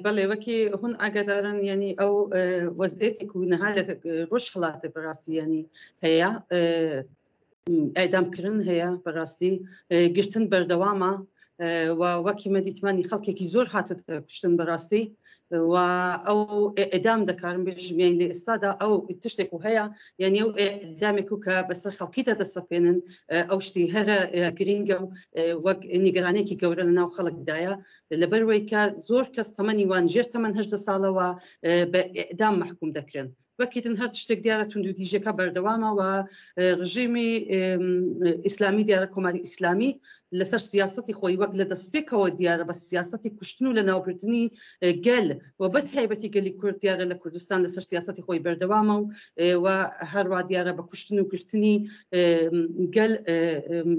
بەڵێ وەکی هون ئاگادارن یعنی ئەو وەزعێتێک و نەها لە ڕۆژهەڵاتێ بەڕاستی یعنی هەیە ئەدامکردن هەیە بەڕاستی گرتن بەردەوامە و وەکی مەدیتمانی خەڵکێکی زۆر هاتوتە کوشتن بەڕاستی و ئەو ئەدام دەکارم بێژم یان لە ئێستادا ئەو تشتێک و هەیە یعنی ئەو ئەدامێک و کە بەسەر خەڵکیدا دەسەپێنن ئەو شتی هەرە گرینگە و وەک نیگەرانێکی گەورە لە ناو خەڵکدایە لەبەروەی کە زۆر کەس تەمەنی وان ژێر تەمەن هەدە ساڵەوە بە ئەدام محکوم دەکرێن. وەکیتن هەر شتێک دیارە توندوتیژەکە بەردەوامە و ڕژێمی ئیسلامی دیارە کۆماری ئیسلامی لەسەر سیاستی خۆی وەک لە دەستپێکەوە دیارە بە سیاستی کوشتن و لە ناوبردنی گەل و بە تایبەتی گەلی کورد دیارە لە کوردستان لەسەر سیاستی خۆی بەردەوامە و و هەروە دیارە بە کوشتن و گرتنی گەل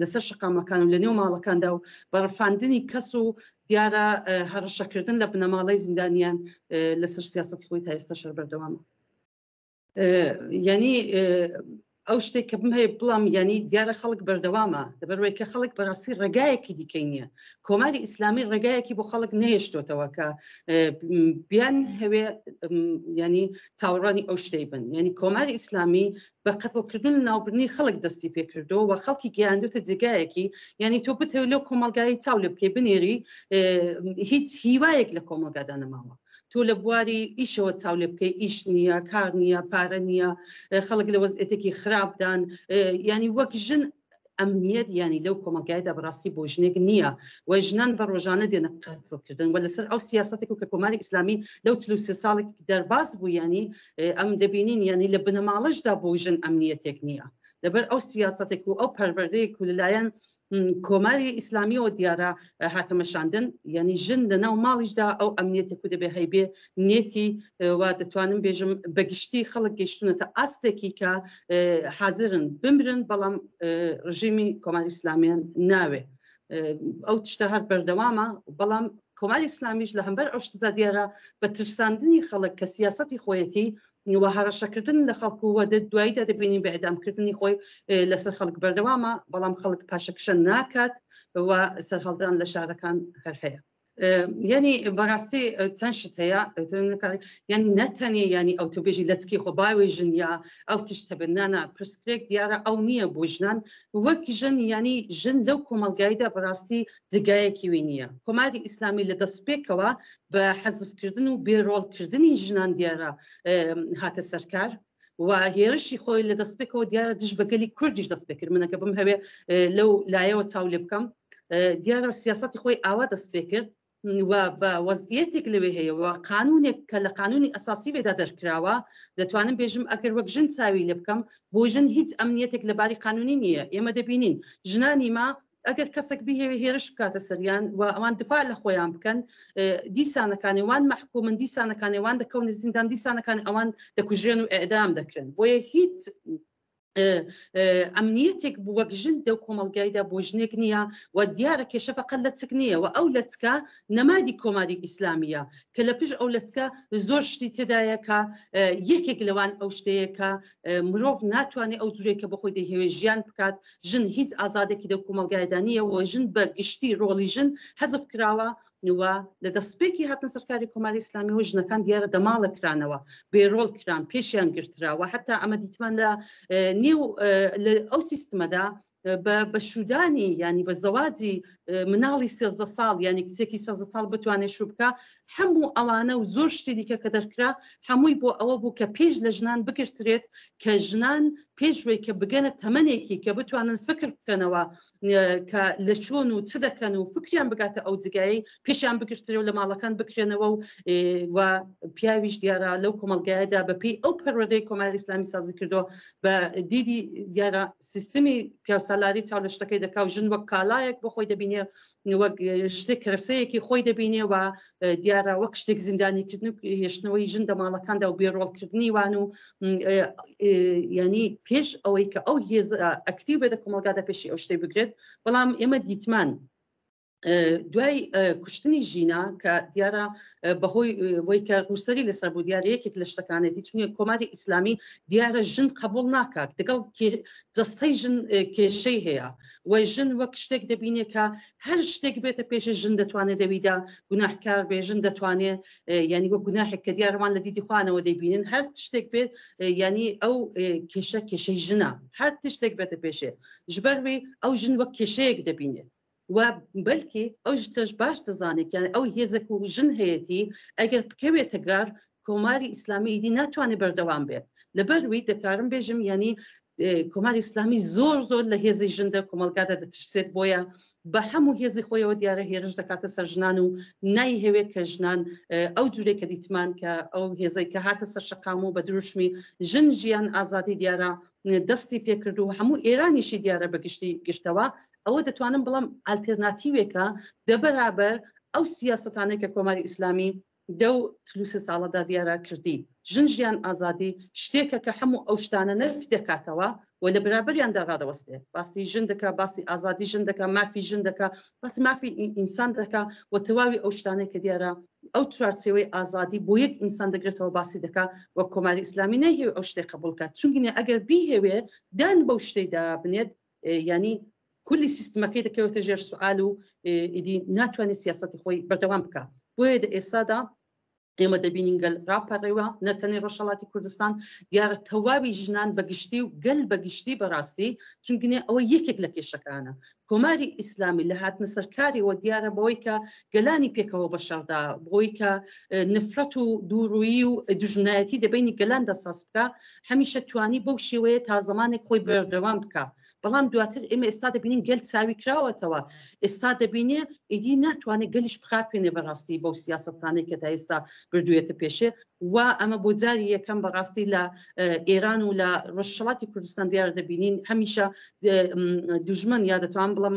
لەسەر شقامەکان و لە نێو ماڵەکاندا و بە ڕفاندنی کەس و دیارە هەڕەشەکردن لە بنەماڵەی زیندانیان لەسەر سیاستی خۆی تا ئێستا شەر بەردەوامە. یعنی ئەو شتێک کە بم هەیە بڵام ینی دیارە خەڵک بەردەوامە لەبەروەی کە خەڵک بەڕاستی ڕێگایەکی دیکەی نییە کۆماری ئیسلامی ڕێگایەکی بۆ خەڵک نەهێشتۆتەوە کە بیان هەوێ ینی چاوەڕوانی ئەو شتەی بن ینی کۆماری ئیسلامی بە قەتڵکردن و ناوبردنی خەڵک دەستی پێکردو و خەڵکی گەیاندوتە جێگایەکی یعنی تۆ بتەوێت لەو کۆمەڵگایی چاو لێ بکەی بنێری هیچ هیوایەک لە کۆمەڵگادا نەماوە تۆ لە بواری ئیشەوە چاو لێ بکەی ئیش نییە کار نییە پارە نییە خەڵک لە وەزعێتێکی خراپدان ینی وەک ژن ئەمنیەت یانی لەو کۆمەڵگایەدا بەڕاستی بۆ ژنێک نییە و ژنان بە ڕۆژانە دێنە قەتڵکردن و لەسەر ئەو سیاسەتێک و کە کۆماری ئیسلامی لەو 43 ساڵێک دەرباز بوو ینی ئەم دەبینین ینی لە بنەماڵەشدا بۆ ژن ئەمنیەتێک نییە لەبەر ئەو سیاسەتێک و ئەو پەروەردەیەک و لەلایەن کۆماری ئیسلامیەوە دیارە هاتە مەشاندن یعنی ژن لە ناو ماڵیشدا ئەو ئەمنیەتێک و دەبێ هەیبێ نێتی و دەتوانم بێژم بەگشتی خەڵک گەیشتونەتە ئاستێکی کە حازرن بمرن بەڵام ڕژیمی کۆماری ئیسلامیان ناوێ ئەو تشتە هەر بەردەوامە بەڵام کۆماری ئیسلامیش لە هەمبەر ئەو شتدا دیارە بە ترساندنی خەڵک کە سیاستی خۆیەتی و هەڕەشەکردن لە خەڵک و دواییدا دەبینین بە ئەدامکردنی خۆی لەسەر خەڵک بەردەوامە بەڵام خەڵک پاشەکشە ناکات و سەرهەڵدان لە شارەکان هەر هەیە. یعنی بەڕاستی چەند شت هەیە یعنی نەتەنێ ینی ئەو تۆ بێژی لەچکی خۆ باوێژن یا ئەو تشتە بن نانا پرسکرێک دیارە ئەو نییە بۆ ژنان وەک ژن ینی ژن لەو کۆمەلگایدا بەڕاستی جگایەکی وی نییە کۆماری ئیسلامی لە دەستپێکەوە بە حەزفکردن و بێڕۆڵکردنی ژنان دیارە هاتە سەرکار و هێرشی خۆی لە دەستپێکەوە دیارە دژ بە گەلی کوردیش دەست پێکرد منەکە بم هەوێ لەو لایەوە چاو لێ بکەم دیارە سیاستی خۆی ئاوا دەست پێکرد و بە وەزعیەتێک لەوێ هەیە و قانونێک کە لە قانونی ئەساسی وێدا دەرکراوە دەتوانم بێژم ئەگەر وەک ژن چاوی لێ بکەم بۆ ژن هیچ ئەمنیەتێک لە باری قانونی نییە ئێمە دەبینین ژنانی ما ئەگەر کەسێک بیهەوێ هێرش بکاتە سەریان و ئەوان دفاع لە خۆیان بکەن دیسانەکانی وان مەحکومن دیسانەکانی وان دەکەونە زیندان دیسانەکانی ئەوان دەکوژرێن و ئێعدام دەکرێن بۆیە هیچ ئەمنیەتێک بوو وەک ژن دەو کۆمەڵگایدا بۆ ژنێک نییە و دیارە کێشە فقط لەچک نییە و ئەو لەچکە نەمادی کۆماری ئیسلامیە کە لە پشت ئەو لەچکە زۆر شتی تێدایە کە یەکێک لەوان ئەو شتەیە کە مرۆڤ ناتوانێت ئەو جورێک کە بەخۆی دەیهەوێت ژیان بکات ژن هیچ ئازادێکی دەو کۆمەڵگایدا نییە و ژن بە گشتی ڕۆڵی ژن حەزف کراوە و لە دەستپێکی هاتنە سەرکاری کۆماری ئیسلامی و ژنەکان دیارە دەماڵە کرانەوە بێڕۆڵ کران پێشیان گرتراوە حتا ئەمە دیتمان لە نێو ئەو سیستمەدا بە شودانی ینی بە زەواجی مناڵی سێزدە ساڵ ینی کچێکی سێزدە ساڵ بتوانێت شو بکە هەموو ئەوانە و زۆر شتی دیکە کە دەرکرا هەمووی بۆ ئەوە بوو کە پێش لە ژنان بگرترێت کە ژنان پێشوەی کە بگەنە تەمەنێکی کە بتوانن فکر بکەنەوە کە لە چۆن و چ دەکەن و فکریان بگاتە ئەو جگایی پێشیان بگرترێ و لە ماڵەکان بکرێنەوە و و پیاویش دیارە لەو کۆمەلگایەدا بەپێی ئەو پەروەردەی کۆماری ئیسلامی سازی کردو بە دیدی دیارە سیستمی پیاوسالاری چاو لە شتەکەی دەکا و ژن وەک کالایەک بۆ خۆی دەبینێ وەک شتێک کەرەسەیەکی خۆی دەبینێ و دیارە وەک شتێک زیندانیکردن و هێشتنەوەی ژن دە ماڵەکاندا و بێڕۆڵکردنی وان و ینی پێش ئەوەی کە ئەو هێز ئەکتیو بێتە کۆمەلگادا پێشی ئەو شتەی بگرێت بەڵام ئێمە دیتمان. دوای کوشتنی ژینا کە دیارە بەهۆی وەی کە ڕووسەری لەسەر بوو، دیارە یەکێک لە شتەکانێتی چونیە کۆماری ئیسلامی دیارە ژن قبول ناکات، دەگەڵ جەستەی ژن کێشەی هەیە و ژن وەک شتێک دەبینێ کە هەر شتێک بێتە پێش ژن دەتوانێت دەویدا گوناهکار بێ، ژن دەتوانێت ینی وەک گوناحێک کە دیارەوان لە دیدی خوانەوە دەیبینن هەر شتێک بێت، ینی ئەو کێشە کێشەی ژنە، هەر تشتێک بێتە پێشێ ژبەروی ئەو ژن وەک کێشەیەک دەبینێت و بەلکی ئەو شتەش باش دەزانێت یان ئەو هێزێک و ژن هەیەتی ئەگەر بکەوێتە گار کۆماری ئیسلامی ئیدی ناتوانێت بەردەوام بێت. لەبەروی دەکارم بێژم ینی کۆماری ئیسلامی زۆر زۆر لە هێزی ژن دە کۆمەلگادا دەترسێت، بۆیە بە هەموو هێزی خۆیەوە دیارە هێرش دەکاتە سەر ژنان و نایهەوێت کە ژنان ئەو جورێک کە دیتمان کە ئەو هێزەی کە هاتە سەر شەقام و بە دروشمی ژن ژیان ئازادی دیارە دەستی پێکرد و هەموو ئێرانیشی دیارە بەگشتی گرتەوە. ئەوە دەتوانم بڵام ئالتەرناتیوێکە دەبەرابەر ئەو سیاسەتانەی کە کۆماری ئیسلامی دەو 43 ساڵەدا دیارە کردی. ژن ژیان ئازادی شتێکە کە هەموو ئەو شتانە نەفی دەکاتەوە و لە بەرابەریاندا ڕادەوەستێ، باسی ژن دەکا، باسی ئازادی ژن دەکا، مافی ژن دەکا، باسی مافی ئینسان دەکا و تەواوی ئەو شتانەی کە دیارە ئەو چوارچێوەی ئازادی بۆ یەک ئینسان دەگرێتەوە باسی دەکا و کۆماری ئیسلامی نەیهەوێ ئەو شتێک قبوڵ کات، چونکە ئەگەر بیهەوێ دان بەو شتەیدا بنێت ینی کولی سیستمەکەی دەکەوێتە ژێر سوال و ئیدی ناتوانێت سیاسەتی خۆی بەردەوام بکە. بۆیە دە ئێستادا ئێمە دەبینین گەل ڕاپەڕیوە، نەتەنێ ڕۆژهەڵاتی کوردستان، دیارە تەواوی ژنان بەگشتی و گەل بەگشتی بەڕاستی، چونگنێ ئەوە یەکێک لە کێشەکانە کۆماری ئیسلامی لە هاتنە سەرکاریەوە دیارە بەوەی کە گەلانی پێکەوە بەشەڕدا، بۆی کە نفرەت و دووڕوویی و دوژمنایەتی دەبینی گەلاندا ساز بکە، هەمیشە توانی بەو شێوەیە تا زمانێک خۆی بەردەوام بکە. بەڵام دواتر ئێمە ئێستا دەبینین گەل چاوی کراوەتەوە، ئێستا دەبینێ ئیدی ناتوانێت گەلیش بخاپێنێ بەڕاستی بەو سیاسەتانەی کە تا ئێستا بردوێتە پێشێ. و ئەمە بۆ جاری یەکەم بەڕاستی لە ئێران و لە ڕۆژهەڵاتی کوردستان دیار دەبینین هەمیشە دوژمن یا دەتوان بڵم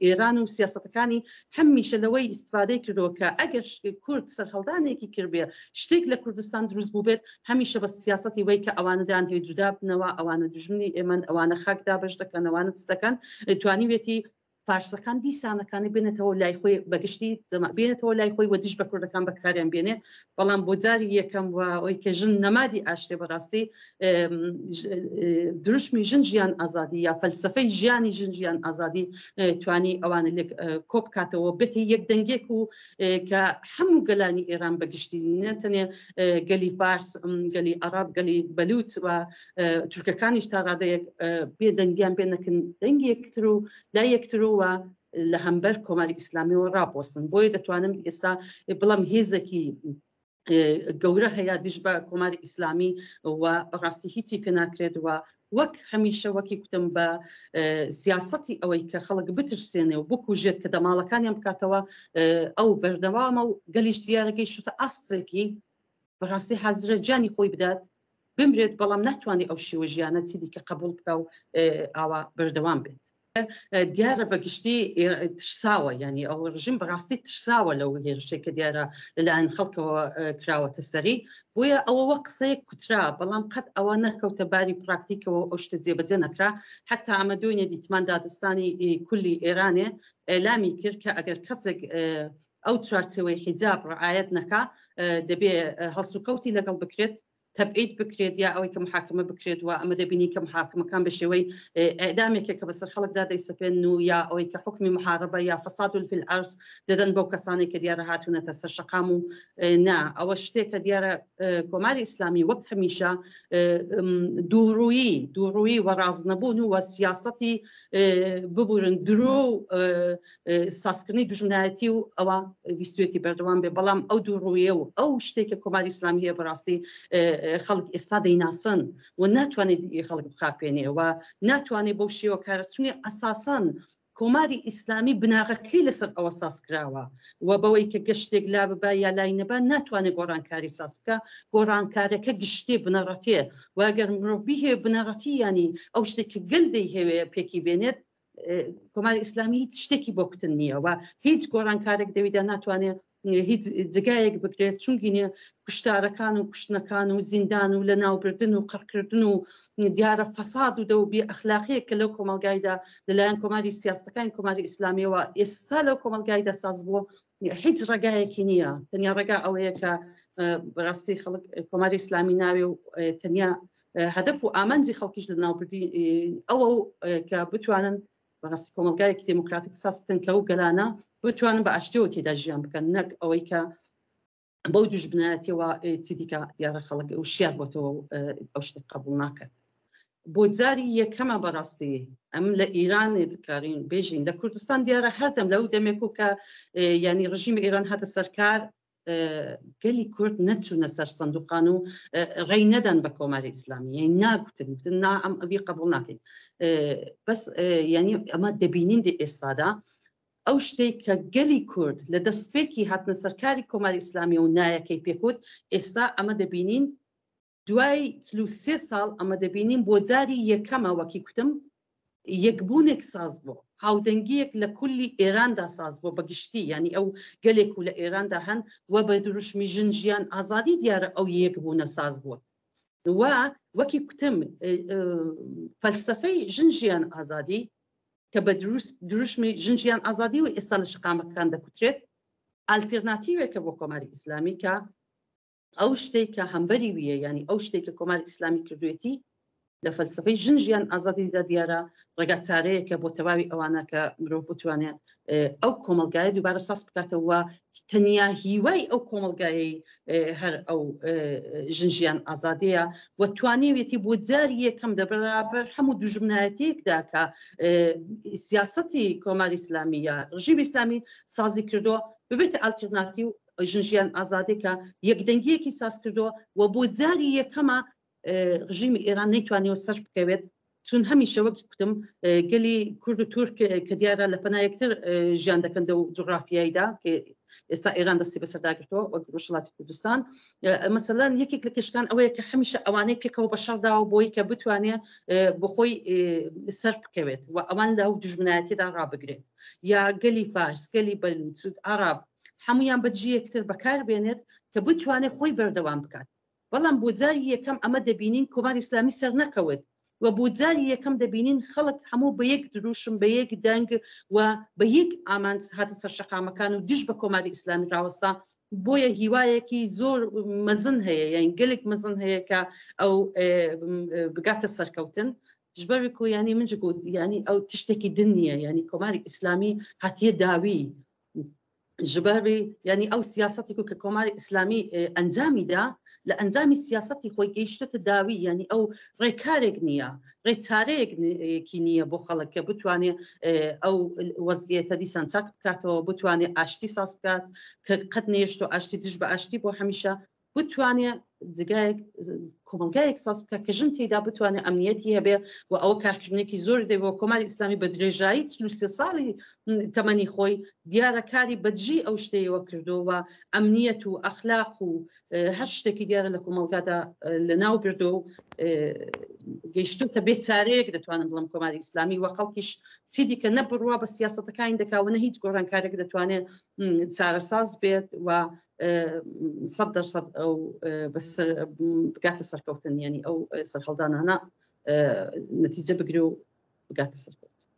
ئێران و سیاسەتەکانی هەمیشە لەوەی ئیسفادەی کردووە کە ئەگەر کورد سەرهەڵدانێکی کردبێ، شتێک لە کوردستان دروست بوو بێت، هەمیشە بە سیاسەتی وەی کە ئەوانە دان هەیە جودا بنەوە، ئەوانە دوژمنی ئێمەن، ئەوانە خاک دابەش دەکەن، ئەوانە چ دەکەن، توانیوێتی فارسەکان دیسانەکانی بێنێتەوە لای خۆی، بەگشتی بێنێتەوە لای خۆی و دژ بە کوردەکان بەکاریان بێنێ. بەڵام بۆ جاری یەکەم و ئەوەی کە ژن نەمادی ئاشتێ، بەڕاستی دروشمی ژن ژیان ئازادی یا فەلسفەی ژیانی ژن ژیان ئازادی توانی ئەوانە لێک کۆ بکاتەوە بێتە یەک دەنگێک و کە هەموو گەلانی ئێران بەگشتی نەتەنێ گەلی فارس، گەلی عەرەب، گەلی بەلوچ و تورکەکانیش تا ڕادەیەک بێ دەنگیان بێ نەکن دەنگی یەکتر و لای یەکتر و لە هەمبەر کۆماری ئیسلامیەوە ڕابوەستن. بۆیە دەتوانم ئێستا بڵم هێزێکی گەورە هەیە دژ بە کۆماری ئیسلامی و بەڕاستی هیچی پێ ناکرێت و وەک هەمیشە وەکی کوتم بە سیاسەتی ئەوەی کە خەڵک بترسێنێ و بکوژێت کە دەماڵەکانیان بکاتەوە ئەو بەردەوامە و گەلیش دیارەکەی شتە ئاستێکی بەڕاستی حازرە گیانی خۆی بدات بمرێت، بەڵام ناتوانێت ئەو شێوە ژیانە چیدی کە قبول بکە و ئاوا بەردەوام بێت. دیارە بەگشتی ترساوە، ینی ئەو ڕژیم بەڕاستی ترساوە لەو هێرشێک کە دیارە لەلایەن خەڵکەوە کراوەتە سەری، بۆیە ئەوەوە قسەیەک کوترا، بەڵام قەت ئەوە نەکەوتە باری پراکتیکەوە، ئەو شتە جێبەجێ نەکرا. حتا ئەمە دوێنێ دیتمان دادستانی کولی ئێرانێ ئێلامی کرد کە ئەگەر کەسێک ئەو چوارچێوەی حیجاب ڕعایەت نەکا دەبێ هەڵسوکەوتی لەگەڵ بکرێت، تەبعید بکرێت یا ئەوەی کە محاکمە بکرێت. و ئەمە دەبینی کە محاکمەکان بە شێوەی ئەعدامێکێک کە بەسەر خەڵکدا دەیسەپێن و یا ئەوەی کە حکمی محاربە یا فساد فی الارض دەدەن بەو کەسانێک کە دیارە هاتوونەتە سەر شەقام. و نا ئەوە شتێکە دیارە کۆماری ئیسلامی وەک هەمیشە دووڕوویی دووڕوویی و ڕاز نەبوون و سیاسەتی ببورن درۆ و سازکردنی دوژمنایەتی و ئەوە ویستوێتی بەردەوام بێ. بەڵام ئەو دووڕوویە و ئەو شتێک کە کۆماری ئیسلامی هەیە بەڕاستی خەڵک ئێستا دەیناسن و ناتوانێت خەڵک بخاپێنێ و ناتوانێت بەو شێوە کارە چونێ ئەساسەن کۆماری ئیسلامی بناغەکەی لەسەر ئەوە ساز کراوە و بەوەی کە گەشتێک لا ببا یا لای نەبا ناتوانێت گۆڕانکاری ساز بکە. گۆڕانکارەکە گشتێ بنەڕەتێ و ئەگەر مرۆڤ بیهەوێ بنەڕەتی ینی ئەو شتێک کە گەل دەیهەوێ پێکی بێنێت، کۆماری ئیسلامی هیچ شتێکی بۆ کوتن نییە و هیچ گۆڕانکارێک دەویدا ناتوانێت. هیچ جگایەک بکرێت چونگینە کوشتارەکان و کوشتنەکان و زیندان و لەناوبردن و قڕکردن و دیارە فەساد و دەو بێ ئەخلاقیەک کە لەو کۆمەڵگایدا لەلایەن کۆماری سیاستەکانی کۆماری ئیسلامیەوە ئێستا لەو کۆمەڵگایدا ساز بووە هیچ ڕێگایەکی نییە تەنیا ڕێگا ئەوەیە کە بەڕاستی خەڵک کۆماری ئیسلامی ناوێ و تەنیا هەدەف و ئامانجی خەڵکیش لە ناوبردی ئەوە کە بتوانن بەڕاستی کۆمەلگایەکی دموکراتیک ساز بکەن کە ئەو گەلانە بتوانن بە ئاشتیەوە تێدا ژیان بکەن نەک ئەوەی کە بەو دوژمنایەتیەوە چیدیکە دیارە خەڵک وشیار بۆتەوە و ئەو شتە قبول ناکات. بۆ جاری یەکەمە بەڕاستی ئەم لە ئیران دکارین بێژین لە کوردستان دیارە هەردەم لەو دەمێک و کە ینی ڕژیمی ئێران هاتە سەرکار گەلی کورد نەچوونە سەر سندوقان و ڕێی نەدەن بە کۆماری ئیسلامی یعنی ناگوتن گوتن نا ئەم ئەوی قبول ناکەین بەس ینی ئەمە دەبینین دە ئێستادا ئەو شتێک کە گەلی کورد لە دەستپێکی هاتنە سەرکاری کۆماری ئیسلامی و نایەکەی پێکوت ئێستا ئەمە دەبینین دوای 43 ساڵ ئەمە دەبینین بۆ جاری یەکەمە وەکی کوتم یەکبوونێک ساز بۆ هاودەنگیەک لە کولی ئێراندا ساز بۆ بەگشتی ینی ئەو گەلێک و لە ئێراندا هەن و بە دروشمی ژن ژیان ئازادی دیارە ئەو یەکبوونە ساز بووە و وەکی کوتم فەلسفەی ژن ژیان ئازادی کە بە دروشمی ژن ژیان ئازادی و ئێستا لە شقامەکان دەکوترێت ئالترناتیوێکە بۆ کۆماری ئیسلامی کە ئەو شتێک کە هەمبەری ویە ینی ئەو شتێک کە کۆماری ئیسلامی کردوێتی لە فەلسفەی ژن ژیان ئازادیدا دیارە ڕێگا چارەیەکە بۆ تەواوی ئەوانە کە مرۆڤ بتوانێت ئەو کۆمەلگایە دووبارە ساز بکاتەوە تەنیا هیوای ئەو کۆمەلگایەی هەر ئەو ژن ژیان ئازادەیە و توانیوێتی بۆ جاری یەکەم دەبەرابەر هەموو دوژمنایەتیەکدا کە سیاسەتی کۆماری ئیسلامی یا ڕژیمی ئیسلامی سازی کردووە ببێتە ئالترناتیو ژن ژیان ئازادی کە یەکدەنگیەکی ساز کردووە و بۆ جاری یەکەمە ڕژیمی ئێران نەیتوانیوە سەر بکەوێت چون هەمیشە وەک کوتم گەلی کورد و تورک کە دیارە لە پەنا یەکتر ژیان دەکەن دە و جوغرافیاییدا کە ئێستا ئێران دەستی بەسەرداگرتەوە وەک ڕۆژهەڵاتی کوردستان مەسەلەن یەکێک لە کێشەکان ئەوەیە کە هەمیشە ئەوانەی پێکەوە بە شەڕداوە بۆی کە بتوانێت بۆ خۆی سەر بکەوێت و ئەوان لەو دوژمنایەتیدا ڕابگرێت یا گەلی فارس گەلی بەلوچ عەرەب هەمویان بەدژی یەکتر بەکار بێنێت کە بتوانێت خۆی بەردەوام بکات بەڵام بۆ جاری یەکەم ئەمە دەبینین کۆماری ئیسلامی سەرنەکەوت و بۆ جاری یەکەم دەبینین خەڵک هەموو بە یەک دروشم بە یەک دەنگ و بە یەک ئامانج هاتە سەر شەقامەکان و دژ بە کۆماری ئیسلامی ڕاوەستا بۆیە هیوایەکی زۆر مەزن هەیە یان گەلێک مەزن هەیە کە ئەو بگاتە سەرکەوتن ژبەر کو ینی من گوت ینی ئەو تشتێکی دن نییە ینی کۆماری ئیسلامی هاتیە داوی ژبەری ینی ئەو سیاسەتی کە کۆماری ئیسلامی ئەنجامی دا لە ئەنجامی سیاسەتی خۆی گەیشتە داوی ینی ئەو ڕێکارێک نییە ڕێچارەیەکی نییە بۆ خەڵک کە بتوانێت ئەو وەزیەتە دیسان چاک بکاتەوە بتوانێت ئاشتی ساز بکات کە قەت نێشت و ئاشتی دژ بە ئاشتی بۆ هەمیشە بتوانێ جگایەک کۆمەڵگایەک ساز بکە کە ژن تێدا بتوانێت ئەمنیەتی هەبێ و ئەوە کارکردنێکی زۆر دەبێ و کۆماری ئیسلامی بە درێژایی 43 ساڵی تەمەنی خۆی دیارە کاری بەدژی ئەو شتەیەوە کردەوە ئەمنیەت و ئەخلاق و هەر شتێکی دیارە لە کۆمەڵگادا لە ناو بردو و گەیشتوتە بێ چارەیەک دەتوانم بڵم کۆماری ئیسلامی و خەڵکیش چیدیکە نە بڕوا بە سیاسەتەکانی دەکا و نە هیچ گۆڕانکارێک دەتوانێت چارەساز بێت و 100% ئەو بگاتە سەرکەوتن ینی ئەو سەرهەڵدانانە نەتیجە بگرێ و بگاتە سەرکەوتن.